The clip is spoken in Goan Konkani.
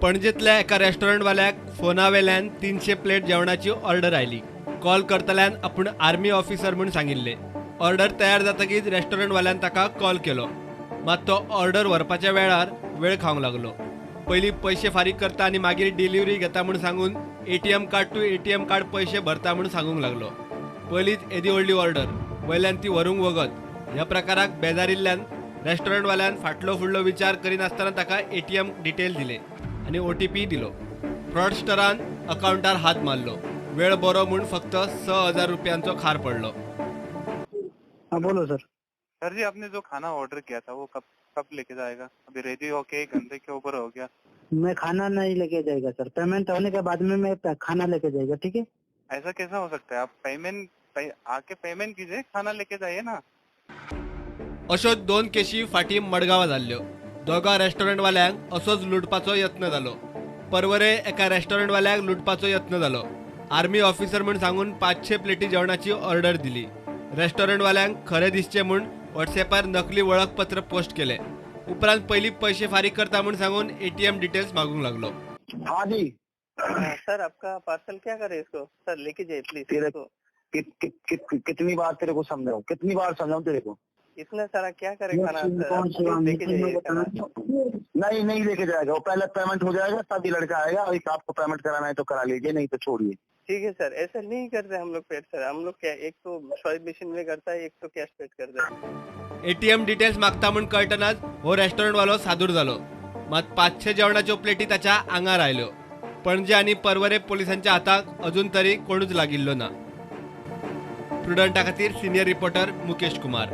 पणजेंतल्या एका रेस्टॉरंटवाल्याक फोना वेल्यान 300 प्लेट जेवणाची ऑर्डर आयली. कॉल करतल्यान आपूण आर्मी ऑफिसर म्हूण सांगिल्लें. ऑर्डर तयार जातकीच रेस्टॉरंटवाल्यान ताका कॉल केलो, मात तो ऑर्डर व्हरपाच्या वेळार वेळ खावंक लागलो. पयलीं पयशे फारीक करता आनी मागीर डिलिव्हरी घेता म्हूण सांगून ATM card to ATM card पयशे भरता म्हूण सांगूंक लागलो. पयलींच येदी व्हडली ऑर्डर, वयल्यान ती व्हरूंक वगत. ह्या प्रकाराक बेजारिल्ल्यान रेस्टॉरंटवाल्यान फाटलो फुडलो विचार करिनासतना ताका एटीएम डिटेल दिले आनी ओटीपी दिलो. फ्रॉडस्टरान अकावंटार हात मारलो. वेळ बरो म्हूण फक्त 6,000 रुपयांचो खार पडलो. हाँ, बोलो सर. सर जी, आपने जो खाना ऑर्डर किया था, वो कब कब लेके जाएगा? अभी रेडी होके 1 घंटे के ऊपर हो गया. मैं खाना नहीं लेके जाएगा सर. पेमेंट होने के बाद में मैं खाना लेके जाएगा, ठीक है? ऐसा कैसा हो सकता है? आप पेमेंट, आके पेमेंट कीजिए, खाना लेके जाइए ना. अश्यो दोन केशी फाटीं मडगांवां जाल्ल्यो. दोगां रेस्टॉरंटवाल्यांक असोच लुटपाचो यत्न जालो. परवरे एका रेस्टॉरंटवाल्याक लुटपाचो यत्न जालो. आर्मी ऑफिसर म्हूण सांगून 500 प्लेटी जेवणाची ऑर्डर दिली. रेस्टॉरंटवाल्यांक खरें दिसचें म्हूण व्हॉट्सॅपार नकली वळखपत्र पोस्ट केलें. उपरांत पयलीं पयशे फारीक करता म्हूण सांगून एटीएम डिटेल्स मागूंक लागलो. हाँ जी. सर, आपका पार्सल क्या करे इसको सर? लेके जाइए प्लीज. तेरे इसको. कित, कित, कित, कितनी बार तेरे को समझाऊं? कितनी बार समझाऊं तेरे को? इतना सारा क्या करे खाना सर? आप प्लीज लेके जाइए खाना. नहीं, नहीं लेके जाएगा वो. पहले पेमेंट हो जाएगा, तभी लड़का आएगा. अभी आपको पेमेंट कराना है तो करा लीजिए, नहीं तो छोड़िए. ठीक है सर, ऐसा नहीं करते हम लोग पेड सर. हम लोग क्या, एक तो स्वाइप मशीन में करता है, एक तो कैश पेड करता है. एटीएम डिटेल्स मागता म्हूण कळटनाच हो रेस्टॉरंटवालो सादूर जालो, मात 500 जेवणाच्यो प्लेटी ताच्या आंगार आयल्यो. पणजे आनी परवरे पोलिसांच्या हाताक अजून तरी कोणूच लागिल्लो ना. प्रुडंटा खातीर सिनियर रिपोर्टर मुकेश कुमार.